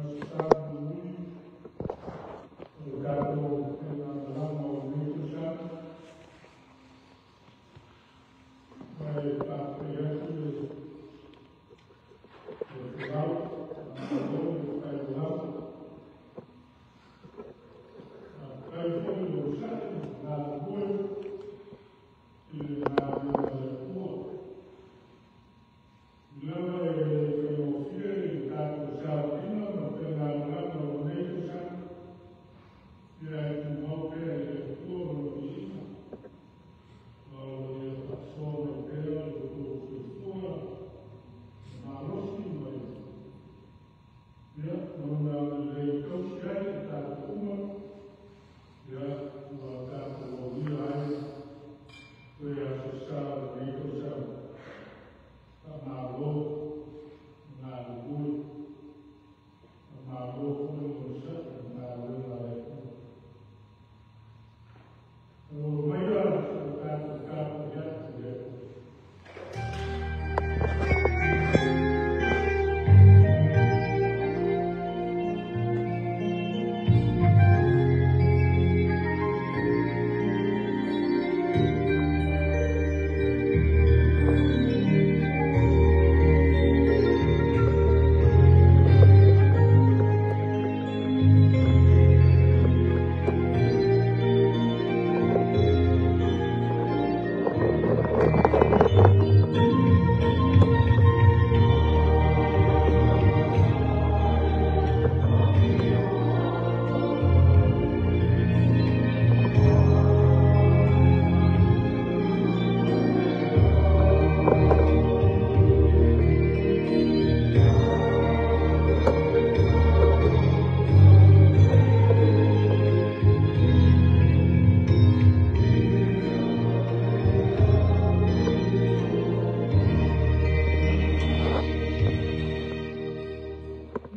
Aso Sa mulimuli o le tatou faigamalaga o lenei tausaga. Ma e faafetai atu le folau, faamalo le failaulau. Faafetai foi le onosai ma galulue i le galuega a le Atua. E ui lava e le faigofie le tatou savaliga ma le faigamalaga o lenei tausaga, ia ae tumau pea i le Atua ma le viiga, ma o lo o Ia faasoa mai pea lo outou soifua malosi ma ia Lona agalelei e tausi ai i tatou uma, ia ua tatou aulia ai toe aso sa o lenei tausaga. Faamalo galulue, faamalo foi le onosai i le galuega a le Atua. Alo maia se i tatou tapuai atu i le Atua.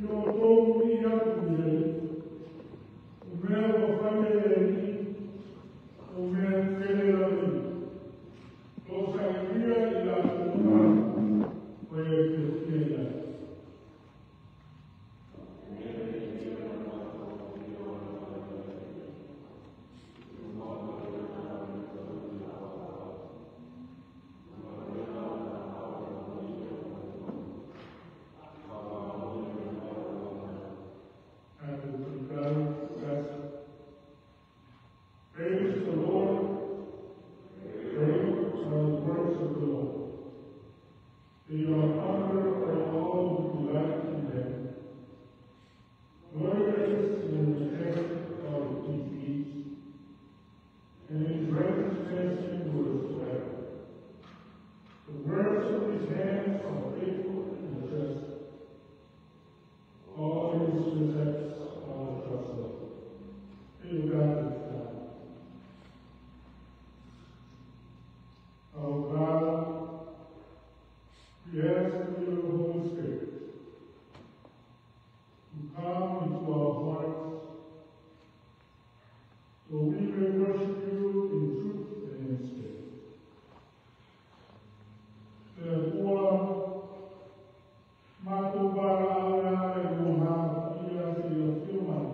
Ia outou viia atu i le Alii, o mea ua faia e le Alii, o mea tetele lava ia. O lo o sailia i latou uma o e fiafia i ai. Tatou tatalo faatasi. Praise the Lord. Great are the works of the Lord. They are honored by all who delight in them. Glorious in the strength of his deeds, and his righteousness endures forever. The works of his hands are faithful and just. All his precepts are trustworthy. May God be. Our God, we ask for your Holy Spirit to come into our hearts so we may worship you in truth and in spirit. Le Atua, matou valaau e lou Agaga Paia seia afio mai.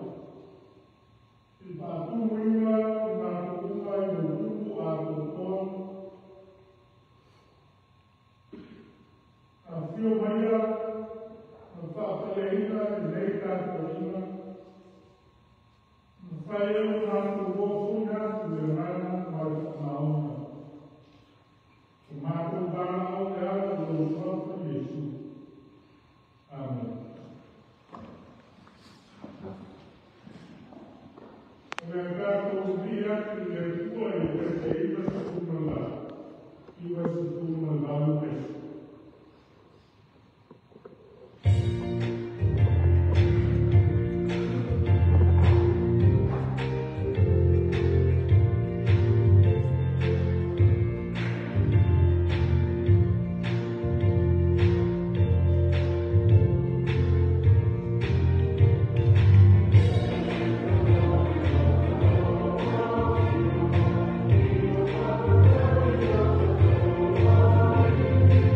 I faatumuina i matou uma i lou tumu atoatoa. Afio maia ma faafaleina lenei tapuaiga. Mafai ai ona matou ofo atu i le agaga ma le faamaoniga. O matou valaau e ala i lou suafa Iesu. Amen. O le tatou viia atu i le Atua i le pese 98, 98 pese. Thank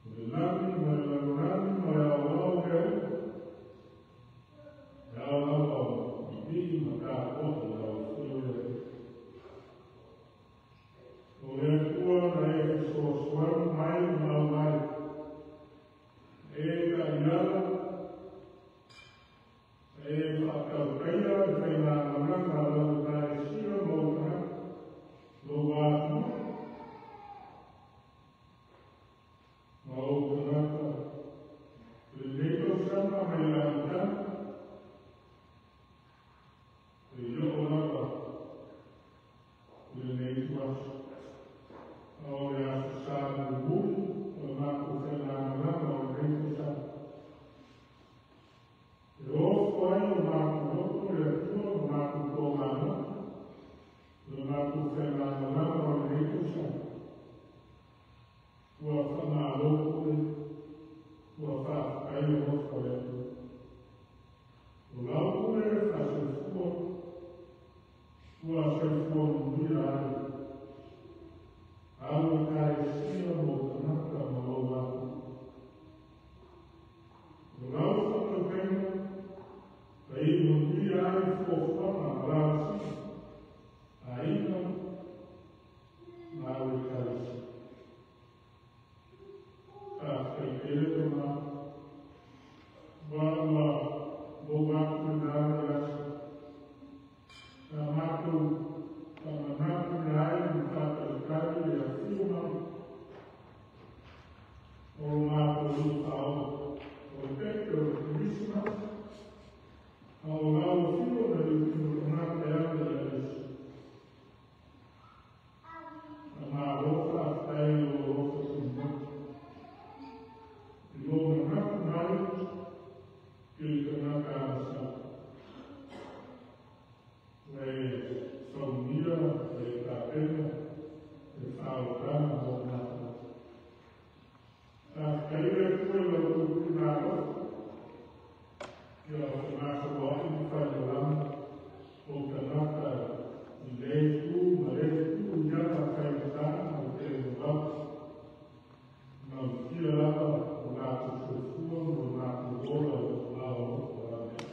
O le lagi ma le lalolagi ma le aoao mea uma, e ao lava ona pipii ma tapuai i lau afio le Atua. O le Atua na e fesoasoani mai ma aumai, e taiala, e faatautaia le faigamalaga a lau Ekalesia ma ou tagata, lou atunuu, ma ou tagata, i lenei tausaga mai le amataga, seia oo lava i lenei ituaso. A o le aso Sa mulimuli o le matou faigamalaga o lenei tausaga. E ofo ai o matou loto i le Atua ma matou toganono i le matou faigamalaga o lenei tausaga. Ua faamalo pule, ua faafetai alofa o le Atua. O lau pule faasoifua, ua soifua manuia ai au Ekalesia ma ou tagata ma lou atunuu. O lau faatautaiga, e iu manuia ai fuafuaga ma lavasiga, aiga ma au Ekalesia. Faafetai tele Tama, ua maua atu lena le aso. Sa matou faamanatu ai ma faatalitali le afio mai o lo matou Alii Faaola, o le peke o le Kerisimasi, a o lau afio na liutino tagata e ala ia Iesu. Faamalo faafetai i lou alofa tuumoti, i lou manatu mai i le tagata agasala. Ua e saunia ma e tapena le faaolataga mo matou. Faafetai le Atua i la outou tuuina alofa, ia fegasoloai ma faiolaga o tagata i lea itu ma lea itu i ala faigata ma le televavave. Malutia lava o latou soifua ma o latou ola i lou aao alofa. Amene.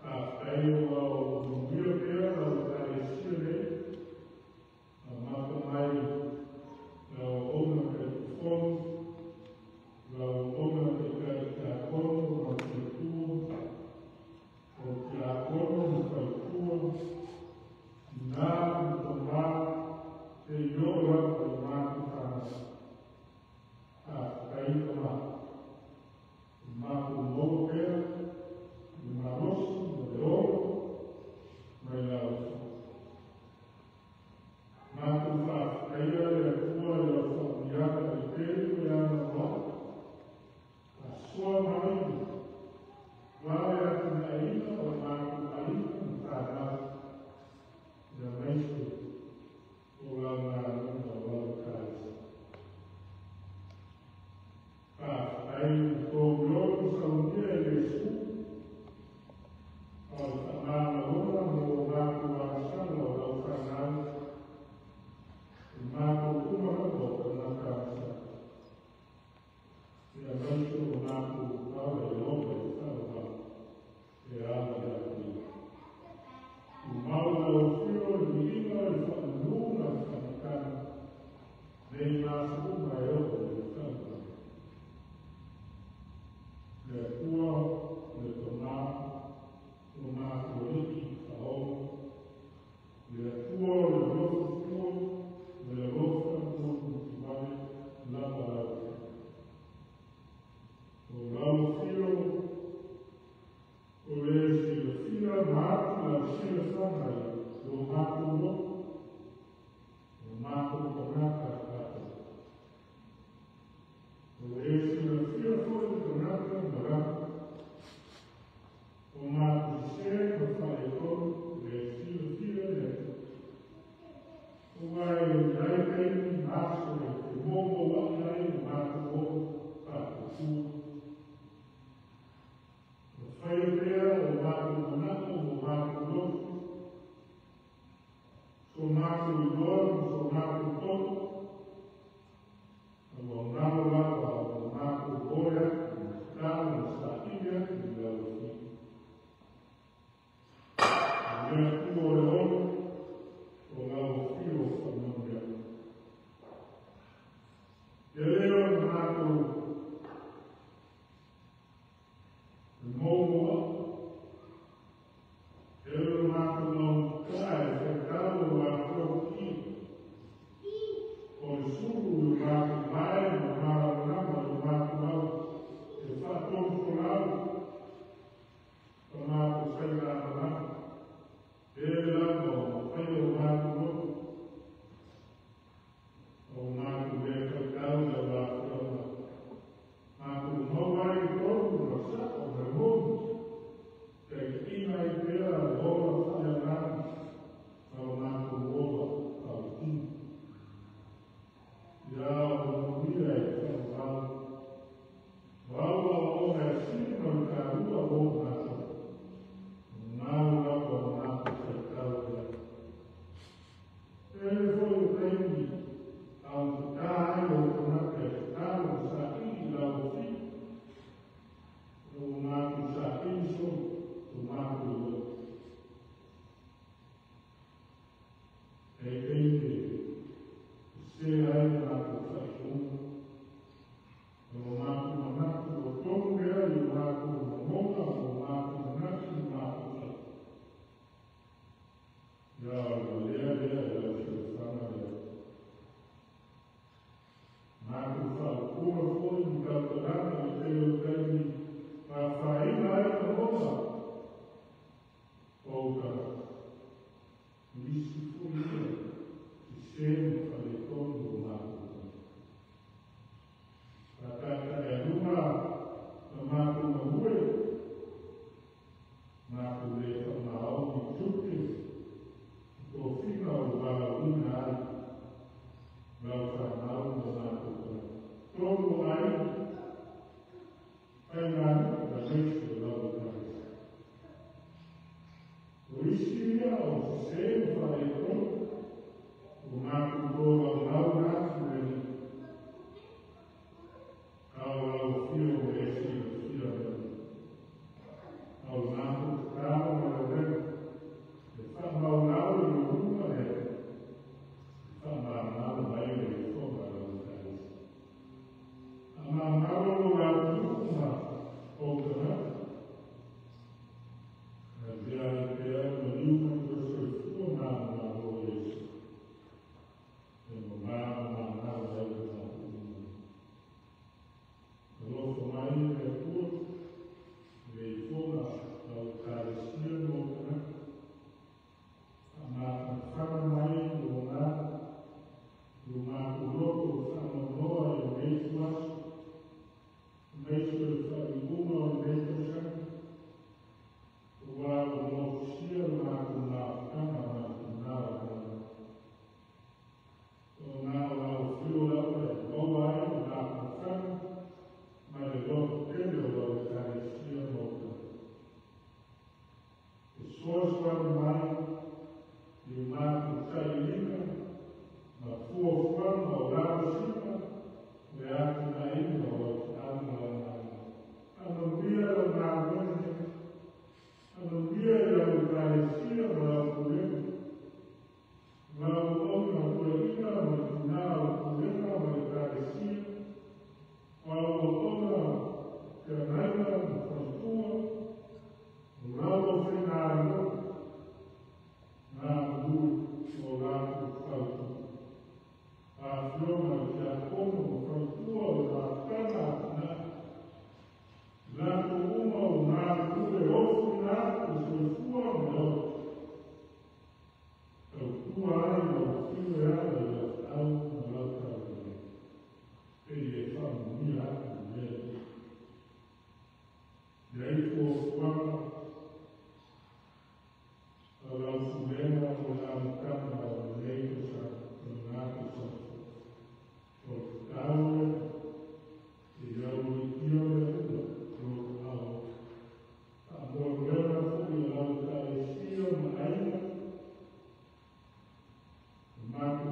Faafetai ua manuia pea lau Ekalesia nei, amata mai lau auauna taitaifono, lau auauna taitai tiakono ma le faletua, o tiakono ma faletua, tinā ma tamā, seia oo lava i matou fanau. Faafetai Tama, i matou maua pea i le malosi ma le ola mai lau Afioga. Matou faafetaia le Atua i lau faamanuiaga i le tele ma le anoanoai, faasoa mai aua le atinaeina o matou aiga ma fanau, aemaise o lau galuega o lau Ekalesia. Faafetai i le togiogo ma saunia e le Iesu, o le faamagaloga mo matou agasala o lau fanau, i matou uma lava o tagata agasala. Aemaise o matou ala e ola i le faavavau, e ala ia te ia. Tumau lau afio i le viiga, i le faamanu ma le faamatalaga, nei ma aso uma e oo i le faavavau. Le Atua, le Tama, o matou Alii Faaola, le Atua o le alofa fua ma le alofa mulimulitivale lava lau Afioga. O lau afio o le silafia ma atu lau silafaga i lo matou loto, o matou tagata tatou. Ia o manuia e whakamau. O au au o e sili ma le tālua o mātou. Ngau lava o mātou whaitau ea. E le foi o taimi au te tā ai o tagata e te talo sa ili lau fi. O mātou sa ili so o mātou i loto. E eite se ai mātou whaiunga. O mātou manatu o tonu ea i o mātou mamona o mātou manatu i mātou whai. Ia o lea lea e lau whirawhanga lea. Mātou whaukura foi ni tautalanga i te o taimi whawhaina ai ka mona o ka nisi foi ea i se ma whale tonu o mātou. Patata e luma na mātou mahue, mātou le whamao ni tuke, tō whina o wāwina ai, lau whanau mo mātou kona. Tō ai, pai ngā na meisi o lau kāisi. O isi ia o se ma whale tonu, o mātou tō lau lau nātu e ni. Au lau whio o e si o whio mea. Au mātou te tāo ma lau reo. E whamau lau i o runga e. E whamau mai o i whonga lau kāisi. A mā ngaro o lau tukunga o tagata. A pia i te au na liu mai o soifua ngā ngā o Yesu. E mo ngā ngā ngā lau ngā umu. Alofa mai e Atua, le i whonga lau kāresia mō tagata. A mātangawhanga mai i o ngā, i o mātou loto o whamanoa i o nei tuaso. Nei o le whaingunga o nei tausanga. O wā o mōkusia le mātou ngā whakanga mātou ngā o ngā. O ngā o lau whio lau e maua ai o ngā whakanga mai le loto tele o lau kāresia mō tagata. E soasoani mai i o mātou tailina, ma fuafuaga o lau sina, le atinaina o lau taʻaga lau galuega. Amanuia lau galuega nei. Amanuia i lau ekalesia ma lau pulega. Lau auauna toeaina ma le tinā o le pulega ma le ekalesia. O lau auauna feagaina ma faletua. O lau aufaigaluega. Ngā galue o latou fautua. Afioga i le tiakono ma faletua o le mafutaga atinae. Latou uma o galulue ofu ina le soifua ma le ola. Tautua ai lau afio e ala i lau feau ma lau taulelei. E i e faamanuia atu i le Atua. Ia i fuafuaga o lau pulega o le amataga o lenei tausaga o lena tausaga fou. O le tatalo lea, e aualiitia le Atua o lo ao. Faamoemoega foi o lau ekalesia ma aiga. O mātou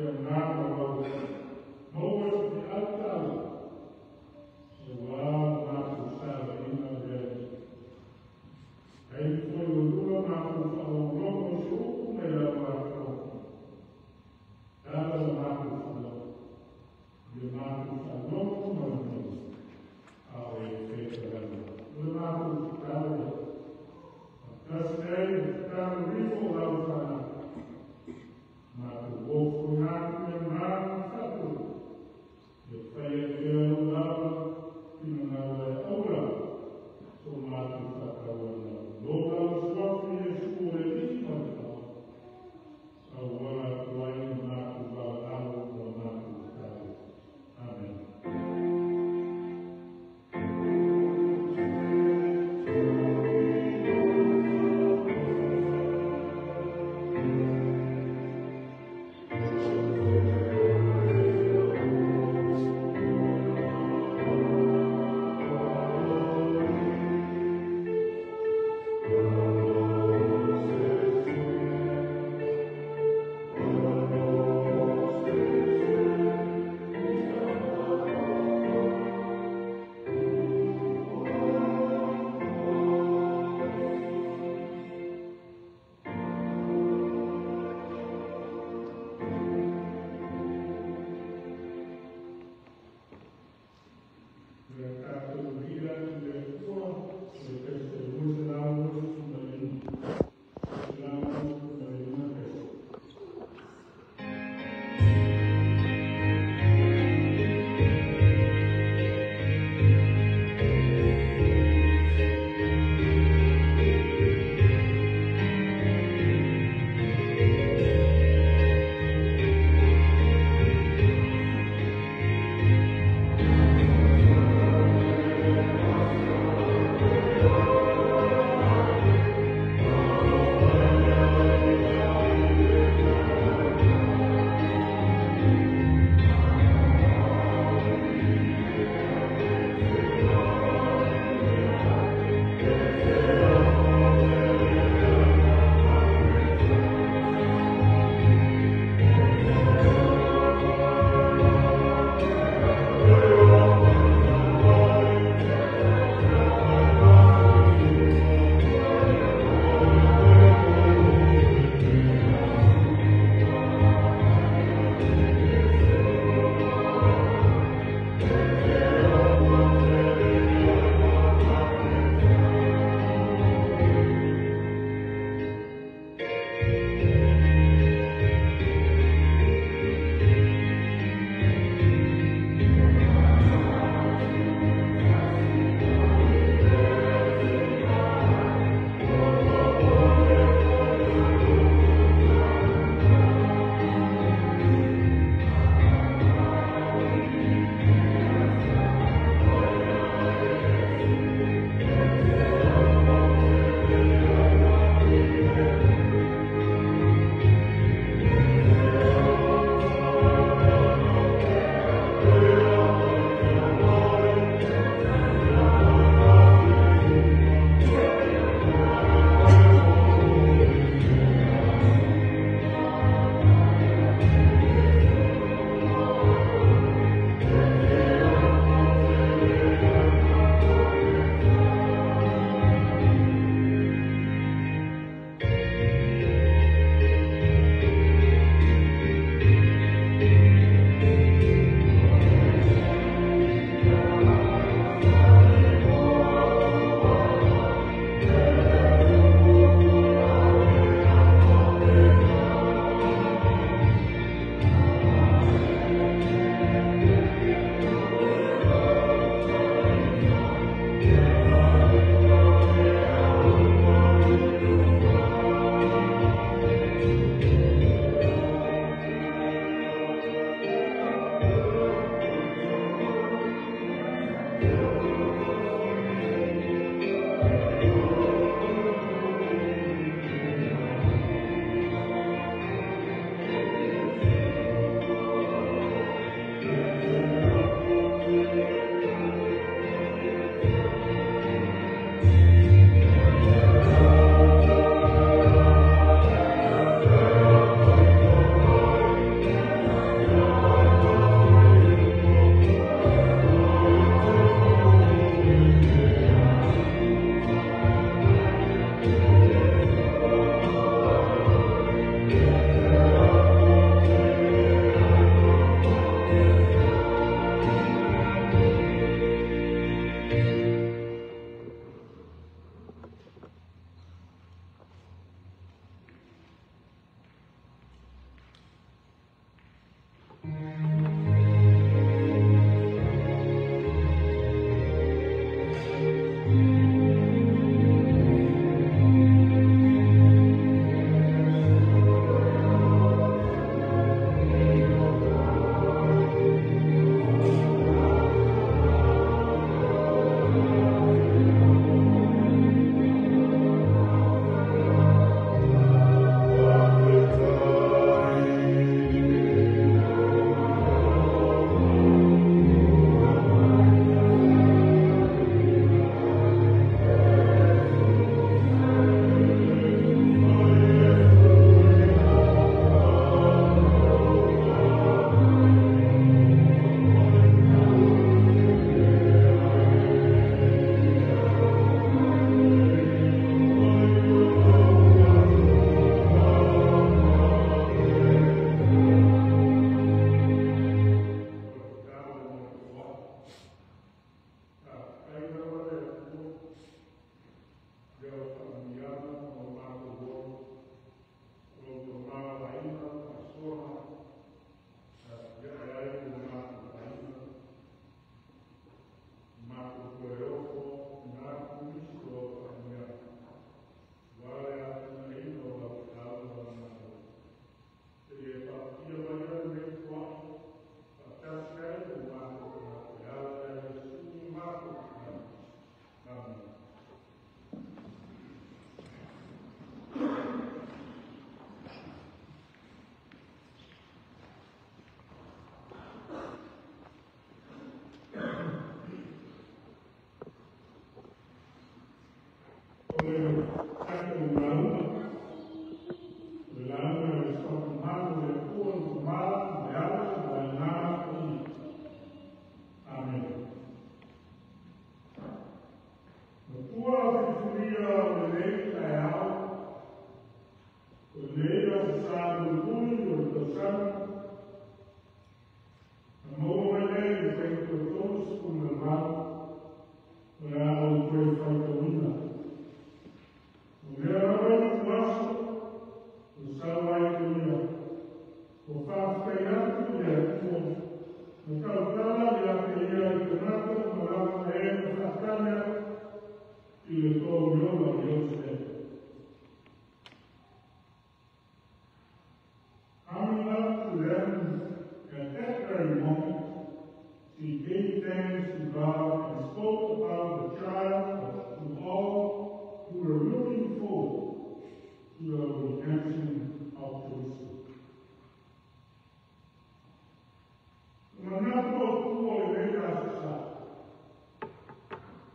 Le agaga o lau maua se feau taua, auā le matou savaliga i le Alii. Taimi foi ua lua matou faalogologo i se upu mai lau atoa, tala la matou faalogo, ia matou faalogo manino a o e fetalai mai. O le matou tatalo lea. Faatasi ai ma tatalo ifo o lau fanau. Matou ofoina atu i le agaga faatuatua. Ia faia lea lou lava finagalo ae aua lava so matou faatauanau. Lo lava suafa Iesu o le Alii ma le Faaofi. Auala atu ai le matou valaau ma la matou tatalo. Amene. Le tatou viiga atu i le Atua o le pese 225, 125 pese. tolu i ola i Ierusalema. Coming up to them at that very moment, she gave thanks to God and spoke about the child to all who were looking forward to the redemption of Jerusalem. Manatu o tua o le lei aso sa.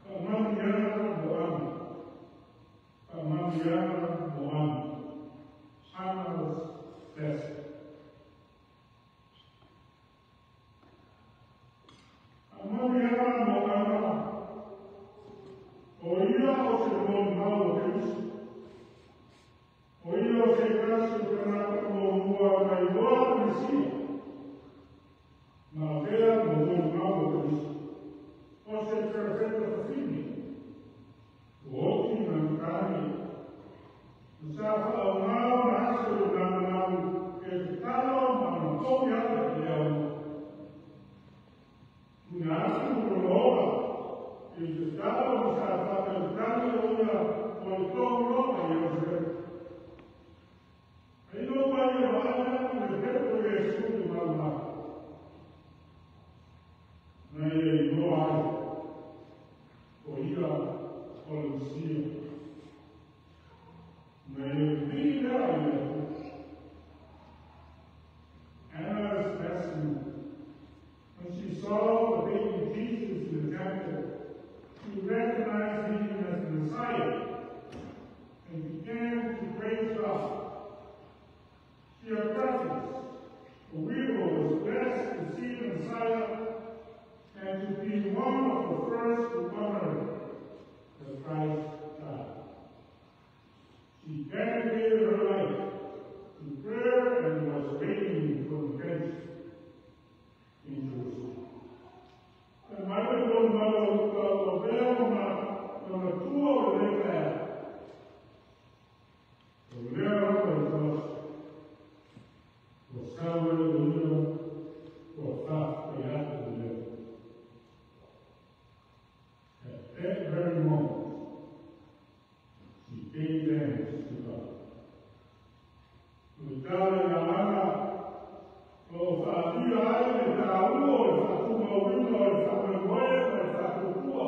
Faamanuiaga mo Ana. Faamanuiaga mo Ana. Anna's blessing. Faamanuiaga mo Ana. O ia o se molimau o Keriso. O ia o se tasi o tagata muamua na iloa le Mesia. Na avea ma molimau o Keriso. O se perofeta fafine. Ua oti ma matagi. Na sa faaogā ona aso i le naunau e tatalo ma ona togi ala i le aoga. Tuuina atu lona ola i le tatalo ma sa faatalitali o ia o le togologa i Ierusalema. Ai lou ai e vaai atu i le pepo o Iesu i le malumalu. Na ia iloa ai o ia o le Mesia. Na ia vivii lea i le Atua. Anna's testimony. When she saw the baby Jesus in the temple, she recognized him as the Messiah and began to praise God. Theophilus, a widow, was blessed to see the Messiah and to be one of the first to honor the Christ child. She dedicated her life to prayer and was waiting for redemption in Jerusalem. E mai le molimau o avea ma lona tua o le taeao. O lea lava i toasi. Ua sau ai o ia ua faafetai atu i le Atua. At that very moment, she gave thanks to God. O le tala ia Ana, o lo o faaalia ai le taua o le faatumauina o le faamoemoe ma le faatuatua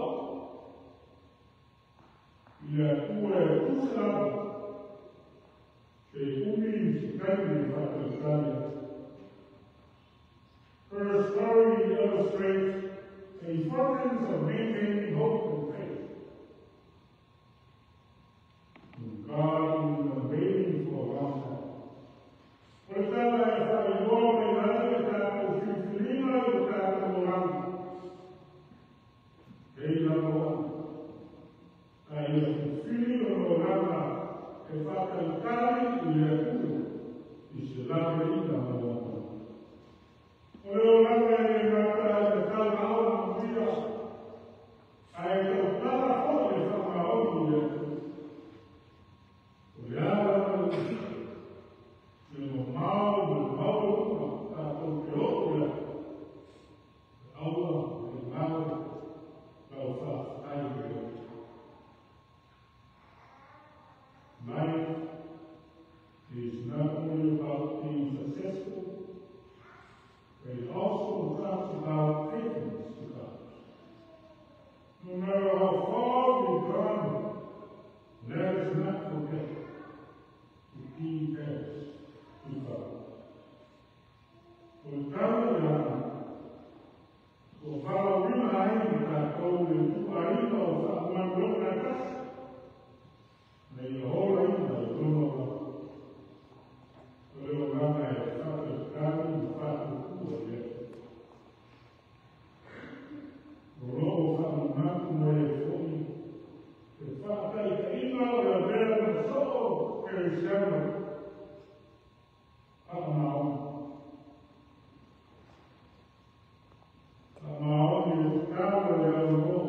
i le Atua e tusa lava pe umi se taimi e faatalitali atu. Her story illustrates the importance of maintaining hope and faith in God even when waiting for a long time. O le tala e faailoa mai ai le tatou filifiliga i lo tatou olaga. Pei lava o Ana. A ia filifili lona olaga e faatalitali i le Atua i se laveaiga maluamalua. O le olaga e le gata i le taulaau manuia, ae tautala foi le faamaoni i le Atua. O le a lava le umi, le mamao ma le maualuga tatou te oo i ai, aua ne i galo lau faafetai i le Atua. Life is not only about being successful, but it also talks about faithfulness to God. No matter how far we've gone, let us not forget to give thanks to God. O le tala ia Ana, ua valaauina ai ma tatou le ituaiga o faamoemoega e tasi, na ia olaina i lona olaga. O le olaga e faatalitali ma faatuatua i le Atua. O lo o faamanatu mai ai foi le faataitaiga o le avea ma soo kerisiano faamaoni. Faamaoni i le tatalo i le avanoa.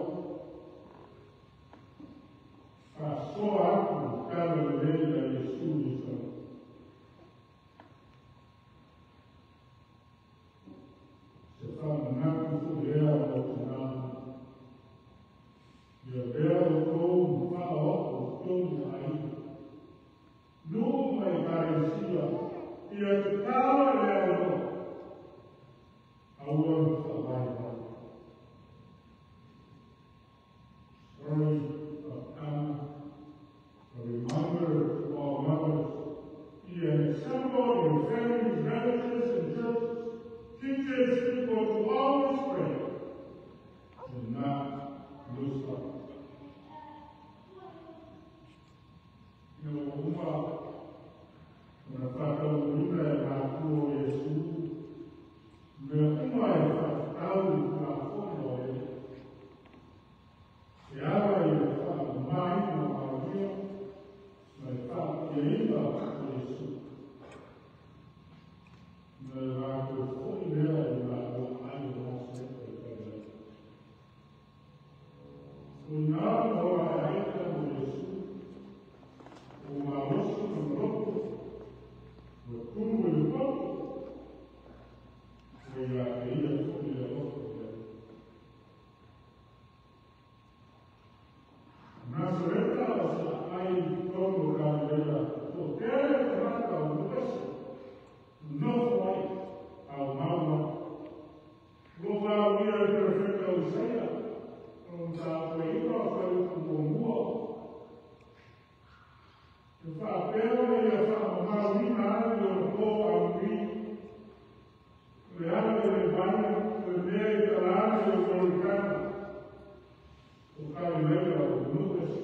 O Galilea o Lucas,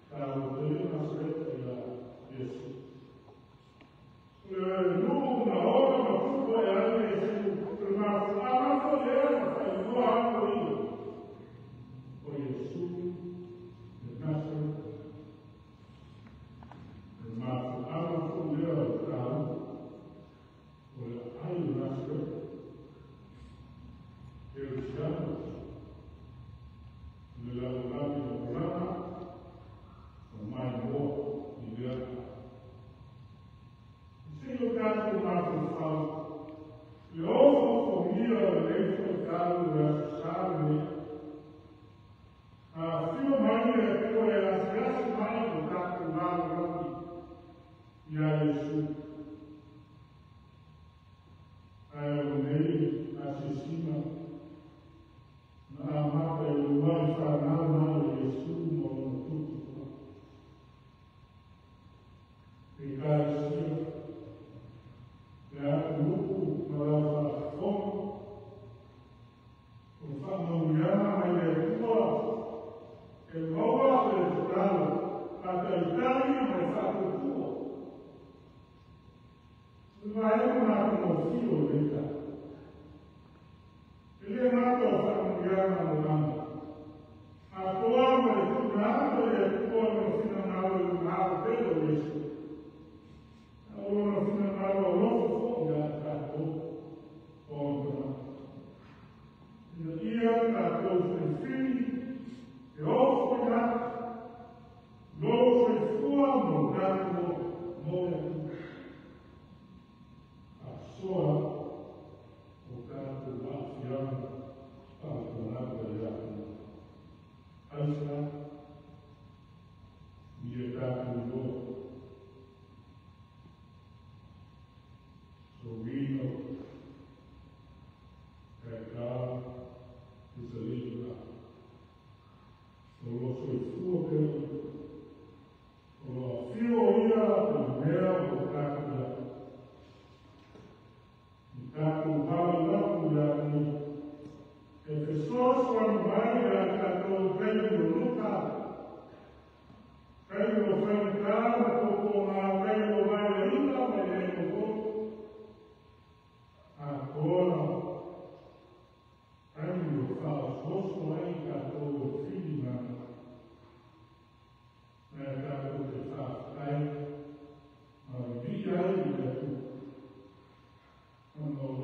taua tele Nasareta ia Iesu. Le nuu na ola ma tupu e ai Iesu, le mafuaaga foi ea na faaigoa ai o ia, o Iesu le Nasareta. Le mafuaaga foi lea o le taua, o le aai o Nasareta. Kerisiano, le lalolagi o olaga, o maimoa i lea. Se i o tatou mafaufau, le ofoofogia o lenei faitau o le Aso Sa lenei. Afio mai le Atua e asiasi mai lo tatou lalolagi ia Iesu. Ae o lenei asiasiga na amata i le uluai fanau mai o Iesu ma lona tuputupuaga. Ekalesia, le atunuu ma lau faafofoga, o le faamanuiaga mai le Atua e maua le tatalo faatalitali ma le faatuatua. O le vaega matagofie o lenei tala. E le gata o faamanuiaga lalolagi, atoa ma le tuuina atu e le Atua lona finagalo i lona alo pele o Iesu. O lona finagalo alofa foi ia tatou o ona tagata. Ina ia tatou filifili e ofoina atu lou soifua ma lo tatou ola mo le Atua. Faasoa o tatou aafiaga faaletagata i le atunuu. Aisea? Ia tatou iloa. So we know that God is a living God. O lo soifua pea ia. O lo afio ia i mea o tatou ia. I tatou valaau atu ia te ia. E fesoasoani mai ia tatou taimi o luta, taimi o faigata ma totoga, taimi o vaivaiga ma le foi. Atoa taimi o faaosooso ai tatou e filiga. Ae tatou te faafetai ma vivii ai i le Atua. Ona o